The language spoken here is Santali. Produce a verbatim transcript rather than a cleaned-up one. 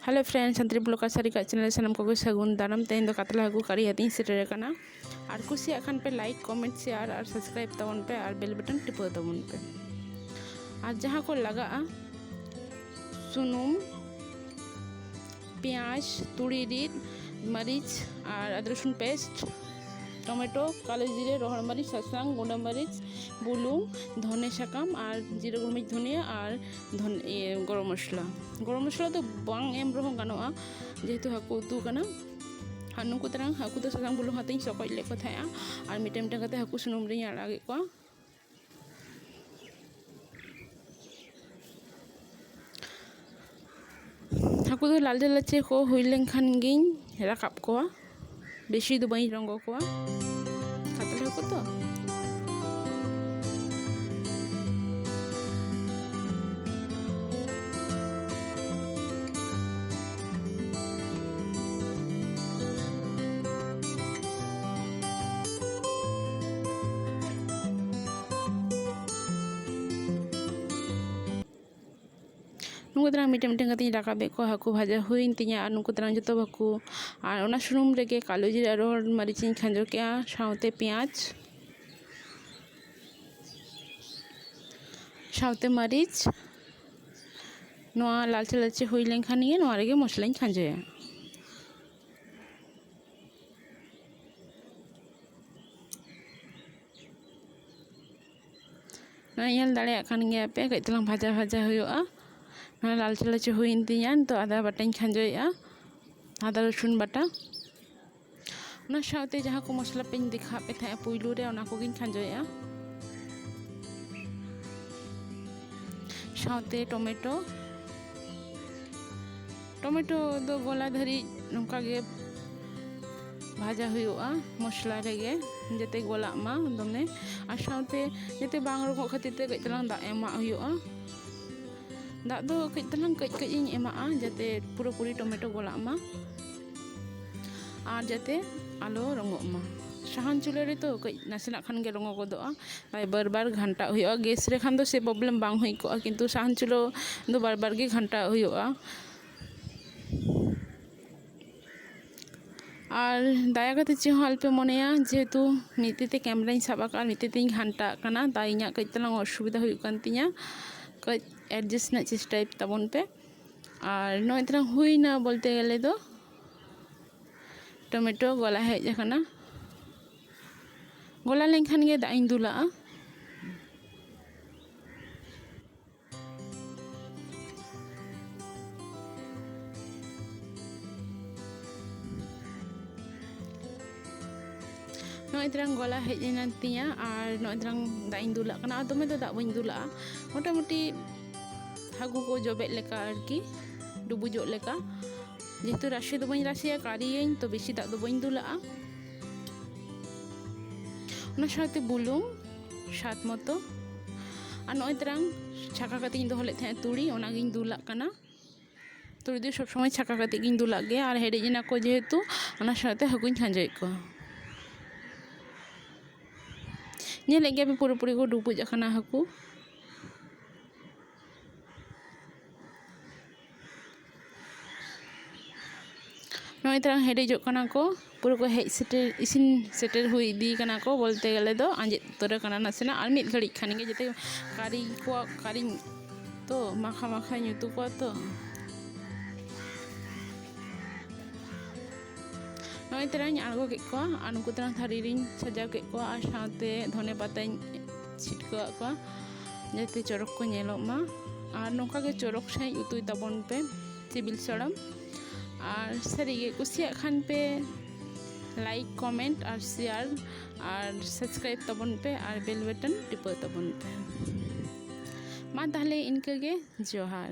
Hello friends, ᱥᱟᱱᱛᱟᱲᱤ vlogger ᱥᱟᱹᱨᱤ ᱠᱟᱜ channel ᱨᱮ ᱥᱟᱱᱟᱢ ᱠᱚᱜᱮ ᱥᱟᱹᱜᱩᱱ ᱫᱟᱨᱟᱢ᱾ ᱛᱮᱦᱮᱧ ᱫᱚ ᱠᱟᱛᱞᱟ ᱦᱟᱹᱠᱩ ᱠᱟᱨᱤ ᱟᱛᱮᱧ ᱥᱮᱴᱮᱨ ᱟᱠᱟᱱᱟ᱾ ᱟᱨ ᱠᱩᱥᱤᱭᱟᱜ ᱠᱷᱟᱱ ᱯᱮ like, comment, share ᱟᱨ subscribe ᱛᱟᱵᱚᱱ ᱯᱮ ᱟᱨ bell button ᱴᱤᱯᱟᱹᱣ ᱛᱟᱵᱚᱱ ᱯᱮ᱾ ᱟᱨ ᱡᱟᱦᱟᱸ ᱠᱚ ᱞᱟᱜᱟᱜᱼᱟ, ᱥᱩᱱᱩᱢ, ᱯᱮᱸᱭᱟᱡᱽ, ᱛᱩᱲᱤ ᱨᱤᱫ, ᱢᱟᱹᱨᱤᱪ ᱟᱨ ᱟᱫᱟ ᱨᱚᱥᱩᱱ paste, ᱴᱚᱢᱮᱴᱳ, ᱠᱟᱞᱳ ᱡᱤᱨᱟᱹ, ᱨᱚᱦᱚᱲ ᱢᱟᱹᱨᱤᱪ, ᱥᱟᱥᱟᱝ, ᱜᱩᱸᱰᱟᱹ ᱢᱟᱹᱨᱤᱪ, ᱵᱩᱞᱩᱝ, ᱫᱷᱚᱱᱮ ᱥᱟᱠᱟᱢ ᱟᱨ ᱡᱤᱨᱟᱹ ᱜᱩᱞᱢᱤᱨᱤᱪ ᱫᱷᱩᱱᱤᱭᱟᱹ ᱟᱨ ᱫᱷᱚᱱ-, ᱤᱭᱟᱹ, ᱜᱚᱨᱚᱢ ᱢᱚᱥᱞᱟ᱾ ᱜᱚᱨᱚᱢ ᱢᱚᱥᱞᱟ ᱫᱚ ᱵᱟᱝ ᱮᱢ ᱨᱮᱦᱚᱸ ᱜᱟᱱᱚᱜᱼᱟ, ᱡᱮᱦᱮᱛᱩ ᱦᱟᱹᱠᱩ ᱩᱛᱩ ᱠᱟᱱᱟ᱾ ᱟᱨ ᱱᱩᱠᱩ ᱛᱟᱨᱟᱝ ᱦᱟᱹᱠᱩ ᱫᱚ ᱥᱟᱥᱟᱝ ᱵᱩᱞᱩᱝ ᱟᱛᱮᱧ ᱥᱚᱠᱚᱡ ᱞᱮᱫ ᱠᱚ ᱛᱟᱦᱮᱸᱜᱼᱟ ᱟᱨ ᱢᱤᱫᱴᱮᱱ ᱢᱤᱫᱴᱮᱱ ᱠᱟᱛᱮ ᱦᱟᱹᱠᱩ ᱥᱩᱱᱩᱢ ᱨᱤᱧ ᱟᱲᱟᱜᱮᱫ ᱠᱚᱣᱟ᱾ ᱦᱟᱹᱠᱩ ᱫᱚ ᱞᱟᱞᱪᱮ ᱞᱟᱞᱪᱮ ᱠᱚ ᱦᱩᱭ ᱞᱮᱱᱠᱷᱟᱱ ᱜᱤᱧ ᱨᱟᱠᱟᱵ ᱠᱚᱣᱟ, ᱵᱮᱥᱤ ᱫᱚ ᱵᱟᱹᱧ ᱨᱚᱸᱜᱚ ᱠᱚᱣᱟ, ᱠᱟᱛᱞᱟ ᱦᱟᱹᱠᱩ ᱛᱚ᱾ ᱱᱩᱠᱩ ᱛᱟᱨᱟᱝ ᱢᱤᱫᱴᱮᱱ ᱢᱤᱫᱴᱮᱱ ᱠᱟᱛᱮᱧ ᱨᱟᱠᱟᱵᱮᱫ ᱠᱚᱣᱟ᱾ ᱦᱟᱹᱠᱩ ᱵᱷᱟᱡᱟ ᱦᱩᱭᱮᱱ ᱛᱤᱧᱟ ᱟᱨ ᱱᱩᱠᱩ ᱛᱟᱨᱟᱝ ᱡᱚᱛᱚ ᱦᱟᱹᱠᱩ, ᱟᱨ ᱚᱱᱟ ᱥᱩᱱᱩᱢ ᱨᱮᱜᱮ ᱠᱟᱞᱳ ᱡᱤᱨᱟᱹ ᱟᱨ ᱨᱚᱦᱚᱲ ᱢᱟᱹᱨᱤᱪ ᱤᱧ ᱠᱷᱟᱸᱡᱚ ᱠᱮᱜᱼᱟ, ᱥᱟᱶᱛᱮ ᱯᱮᱸᱭᱟᱡᱽ, ᱥᱟᱶᱛᱮ ᱢᱟᱹᱨᱤᱪ᱾ ᱱᱚᱣᱟ ᱞᱟᱞᱪᱮ ᱞᱟᱞᱪᱮ ᱦᱩᱭ ᱞᱮᱱᱠᱷᱟᱱ ᱜᱮ ᱱᱚᱣᱟ ᱨᱮᱜᱮ ᱢᱚᱥᱞᱟᱧ ᱠᱷᱟᱸᱡᱚᱭᱟ᱾ ᱱᱚᱜᱼᱚᱭ ᱧᱮᱞ ᱫᱟᱲᱮᱭᱟᱜ ᱠᱟᱱ ᱜᱮᱭᱟ ᱯᱮ, ᱠᱟᱹᱡ ᱛᱟᱞᱟᱝ ᱵᱷᱟᱡᱟ ᱵᱷᱟᱡᱟ ᱦᱩᱭᱩᱜᱼᱟ᱾ ᱱᱚᱣᱟ ᱞᱟᱞᱪᱮ ᱞᱟᱞᱪᱮ ᱦᱩᱭᱮᱱ ᱛᱤᱧᱟ᱾ ᱱᱤᱛᱚᱜ ᱟᱫᱟ ᱵᱟᱴᱟᱧ ᱠᱷᱟᱸᱡᱚᱭᱮᱜᱼᱟ, ᱟᱫᱟ ᱨᱚᱥᱩᱱ ᱵᱟᱴᱟ᱾ ᱚᱱᱟ ᱥᱟᱶᱛᱮ ᱡᱟᱦᱟᱸ ᱠᱚ ᱢᱚᱥᱞᱟ ᱯᱮᱧ ᱫᱮᱠᱷᱟᱣᱟᱫ ᱯᱮ ᱛᱟᱦᱮᱸᱫ ᱯᱩᱭᱞᱩ ᱨᱮ, ᱚᱱᱟ ᱠᱚᱜᱮᱧ ᱠᱷᱟᱸᱡᱚᱭᱮᱜᱼᱟ᱾ ᱥᱟᱶᱛᱮ ᱴᱚᱢᱮᱴᱳ, ᱴᱚᱢᱮᱴᱳ ᱫᱚ ᱜᱚᱞᱟ ᱫᱷᱟᱹᱨᱤᱡ ᱱᱚᱝᱠᱟ ᱜᱮ ᱵᱷᱟᱡᱟ ᱦᱩᱭᱩᱜᱼᱟ ᱢᱚᱥᱞᱟ ᱨᱮᱜᱮ, ᱡᱟᱛᱮ ᱜᱚᱞᱟᱜ ᱢᱟ ᱫᱚᱢᱮ᱾ ᱟᱨ ᱥᱟᱶᱛᱮ ᱡᱟᱛᱮ ᱵᱟᱝ ᱨᱚᱸᱜᱚᱜ ᱠᱷᱟᱹᱛᱤᱨ ᱛᱮ ᱠᱟᱹᱡ ᱛᱟᱞᱟᱝ ᱫᱟᱜ ᱮᱢᱟᱜ ᱦᱩᱭᱩᱜᱼᱟ᱾ ᱫᱟᱜ ᱫᱚ ᱠᱟᱹᱡ ᱛᱟᱞᱟᱝ ᱠᱟᱹᱡ ᱠᱟᱹᱡ ᱤᱧ ᱮᱢᱟᱜᱼᱟ, ᱡᱟᱛᱮ ᱯᱩᱨᱟᱹᱯᱩᱨᱤ ᱴᱚᱢᱮᱴᱳ ᱜᱚᱞᱟᱜ ᱢᱟ ᱟᱨ ᱡᱟᱛᱮ ᱟᱞᱚ ᱨᱚᱸᱜᱚᱜ ᱢᱟ᱾ ᱥᱟᱦᱟᱱ ᱪᱩᱞᱦᱟᱹ ᱨᱮᱫᱚ ᱠᱟᱹᱡ ᱱᱟᱥᱮᱱᱟᱜ ᱠᱷᱟᱱ ᱜᱮ ᱨᱚᱸᱜᱚ ᱜᱚᱫᱚᱜᱼᱟ, ᱛᱟᱭ ᱵᱟᱨ ᱵᱟᱨ ᱜᱷᱟᱱᱴᱟᱜ ᱦᱩᱭᱩᱜᱼᱟ᱾ ᱜᱮᱥ ᱨᱮ ᱠᱷᱟᱱ ᱫᱚ ᱥᱮ problem ᱵᱟᱝ ᱦᱩᱭ ᱠᱚᱜᱼᱟ, ᱠᱤᱱᱛᱩ ᱥᱟᱦᱟᱱ ᱪᱩᱞᱦᱟᱹ ᱫᱚ ᱵᱟᱨ ᱵᱟᱨ ᱜᱮ ᱜᱷᱟᱱᱴᱟᱜ ᱦᱩᱭᱩᱜᱼᱟ᱾ ᱟᱨ ᱫᱟᱭᱟ ᱠᱟᱛᱮ ᱪᱮᱫ ᱦᱚᱸ ᱟᱞᱚᱯᱮ ᱢᱚᱱᱮᱭᱟ, ᱡᱮᱦᱮᱛᱩ ᱢᱤᱫ ᱛᱤ ᱛᱮ ᱠᱮᱢᱨᱟᱧ ᱥᱟᱵ ᱟᱠᱟᱫᱼᱟ, ᱢᱤᱫ ᱛᱤ ᱛᱤᱧ ᱜᱷᱟᱱᱴᱟ ᱟᱠᱟᱱᱟ, ᱛᱟᱭ ᱤᱧᱟᱹᱜ ᱠᱟᱹᱡ ᱛᱟᱞᱟᱝ ᱚᱥᱩᱵᱤᱫᱷᱟ ᱦᱩᱭᱩᱜ ᱠᱟᱱ ᱛᱤᱧᱟᱹ᱾ ᱠᱟᱹᱡ ᱮᱰᱡᱟᱥᱴ ᱨᱮᱱᱟᱜ ᱪᱮᱥᱴᱟᱭ ᱛᱟᱵᱚᱱ ᱯᱮ᱾ ᱟᱨ ᱱᱚᱜᱼᱚᱭ ᱛᱟᱞᱟᱝ ᱦᱩᱭᱱᱟ ᱵᱚᱞᱛᱮ ᱜᱮᱞᱮ ᱫᱚ, ᱴᱚᱢᱮᱴᱳ ᱜᱚᱞᱟ ᱦᱮᱡ ᱟᱠᱟᱱᱟ᱾ ᱜᱚᱞᱟ ᱞᱮᱱᱠᱷᱟᱱ ᱜᱮ ᱫᱟᱜ ᱤᱧ ᱫᱩᱞᱟᱜᱼᱟ᱾ ᱱᱚᱜᱼᱚᱭ ᱛᱟᱨᱟᱝ ᱜᱚᱞᱟ ᱦᱮᱡ ᱮᱱᱟ ᱛᱤᱧᱟ ᱟᱨ ᱱᱚᱜᱼᱚᱭ ᱛᱟᱨᱟᱝ ᱫᱟᱜ ᱤᱧ ᱫᱩᱞᱟᱜ ᱠᱟᱱᱟ᱾ ᱟᱨ ᱫᱚᱢᱮ ᱫᱚ ᱫᱟᱜ ᱵᱟᱹᱧ ᱫᱩᱞᱟᱜᱼᱟ, ᱢᱚᱴᱟᱢᱩᱴᱤ ᱦᱟᱹᱠᱩ ᱠᱚ ᱡᱚᱵᱮᱜ ᱞᱮᱠᱟ ᱟᱨᱠᱤ, ᱰᱩᱵᱩᱡᱚᱜ ᱞᱮᱠᱟ᱾ ᱡᱮᱦᱮᱛᱩ ᱨᱟᱥᱮ ᱫᱚ ᱵᱟᱹᱧ ᱨᱟᱥᱮᱭᱟ, ᱠᱟᱨᱤᱭᱟᱹᱧ, ᱛᱚ ᱵᱮᱥᱤ ᱫᱟᱜ ᱫᱚ ᱵᱟᱹᱧ ᱫᱩᱞᱟᱜᱼᱟ᱾ ᱚᱱᱟ ᱥᱟᱶᱛᱮ ᱵᱩᱞᱩᱝ ᱥᱟᱫ ᱢᱚᱛᱚ, ᱟᱨ ᱱᱚᱜᱼᱚᱭ ᱛᱟᱨᱟᱝ ᱪᱷᱟᱸᱠᱟ ᱠᱟᱛᱮ ᱤᱧ ᱫᱚᱦᱚ ᱞᱮᱫ ᱛᱟᱦᱮᱸᱫ ᱛᱩᱲᱤ, ᱚᱱᱟᱜᱤᱧ ᱫᱩᱞᱟᱜ ᱠᱟᱱᱟ᱾ ᱛᱩᱲᱤ ᱫᱚ ᱥᱚᱵᱽ ᱥᱚᱢᱚᱭ ᱪᱷᱟᱸᱠᱟ ᱠᱟᱛᱮ ᱜᱤᱧ ᱫᱩᱞᱟᱜ ᱜᱮᱭᱟ, ᱟᱨ ᱦᱮᱰᱮᱡ ᱮᱱᱟ ᱠᱚ ᱡᱮᱦᱮᱛᱩ, ᱚᱱᱟ ᱥᱟᱶᱛᱮ ᱦᱟᱹᱠᱩᱧ ᱠᱷᱟᱸᱡᱚᱭᱮᱫ ᱠᱚᱣᱟ᱾ ᱧᱮᱞᱮᱫ ᱜᱮᱭᱟ ᱯᱮ ᱯᱩᱨᱟᱹᱯᱩᱨᱤ ᱠᱚ ᱰᱩᱵᱩᱡ ᱟᱠᱟᱱᱟ ᱦᱟᱹᱠᱩ᱾ ᱱᱚᱜᱼᱚᱭ ᱛᱟᱨᱟᱝ ᱦᱮᱰᱮᱡᱚᱜ ᱠᱟᱱᱟ ᱠᱚ, ᱯᱩᱨᱟᱹ ᱠᱚ ᱦᱮᱡ ᱥᱮᱴᱮᱨ, ᱤᱥᱤᱱ ᱥᱮᱴᱮᱨ ᱦᱩᱭ ᱤᱫᱤ ᱠᱟᱱᱟ ᱠᱚ, ᱵᱚᱞᱛᱮ ᱜᱮᱞᱮ ᱫᱚ ᱟᱸᱡᱮᱫ ᱩᱛᱟᱹᱨ ᱟᱠᱟᱱᱟ ᱱᱟᱥᱮᱱᱟᱜ᱾ ᱟᱨ ᱢᱤᱫ ᱜᱷᱟᱹᱲᱤᱡ ᱠᱷᱟᱱ ᱜᱮ ᱡᱟᱛᱮ ᱠᱟᱨᱤ ᱠᱚᱣᱟ, ᱠᱟᱨᱤᱧ ᱛᱚ ᱢᱟᱠᱷᱟ ᱢᱟᱠᱷᱟᱧ ᱩᱛᱩ ᱠᱚᱣᱟ ᱛᱚ᱾ ᱱᱚᱜᱼᱚᱭ ᱛᱟᱨᱟᱧ ᱟᱬᱜᱚ ᱠᱮᱫ ᱠᱚᱣᱟ ᱟᱨ ᱱᱩᱠᱩ ᱛᱟᱨᱟᱝ ᱛᱷᱟᱹᱨᱤ ᱨᱤᱧ ᱥᱟᱡᱟᱣ ᱠᱮᱫ ᱠᱚᱣᱟ ᱟᱨ ᱥᱟᱶᱛᱮ ᱫᱷᱚᱱᱮ ᱯᱟᱛᱟᱧ ᱪᱷᱤᱴᱠᱟᱹᱣᱟᱫ ᱠᱚᱣᱟ, ᱡᱟᱛᱮ ᱪᱚᱨᱚᱠ ᱠᱚ ᱧᱮᱞᱚᱜ ᱢᱟ᱾ ᱟᱨ ᱱᱚᱝᱠᱟ ᱜᱮ ᱪᱚᱨᱚᱠ ᱥᱟᱺᱦᱤᱡ ᱩᱛᱩᱭ ᱛᱟᱵᱚᱱ ᱯᱮ, ᱥᱤᱵᱤᱞ ᱥᱚᱲᱚᱢ᱾ ᱟᱨ ᱥᱟᱹᱨᱤᱜᱮ ᱠᱩᱥᱤᱭᱟᱜ ᱠᱷᱟᱱ ᱯᱮ, ᱞᱟᱭᱤᱠ, ᱠᱚᱢᱮᱱᱴ ᱟᱨ ᱥᱮᱭᱟᱨ ᱟᱨ ᱥᱟᱵᱥᱠᱨᱟᱭᱤᱵ ᱛᱟᱵᱚᱱ ᱯᱮ ᱟᱨ ᱵᱮᱞ ᱵᱟᱴᱚᱱ ᱴᱤᱯᱟᱹᱣ ᱛᱟᱵᱚᱱ ᱯᱮ᱾ ᱢᱟ ᱛᱟᱦᱚᱞᱮ ᱤᱱᱠᱟᱹ ᱜᱮ, ᱡᱚᱦᱟᱨ᱾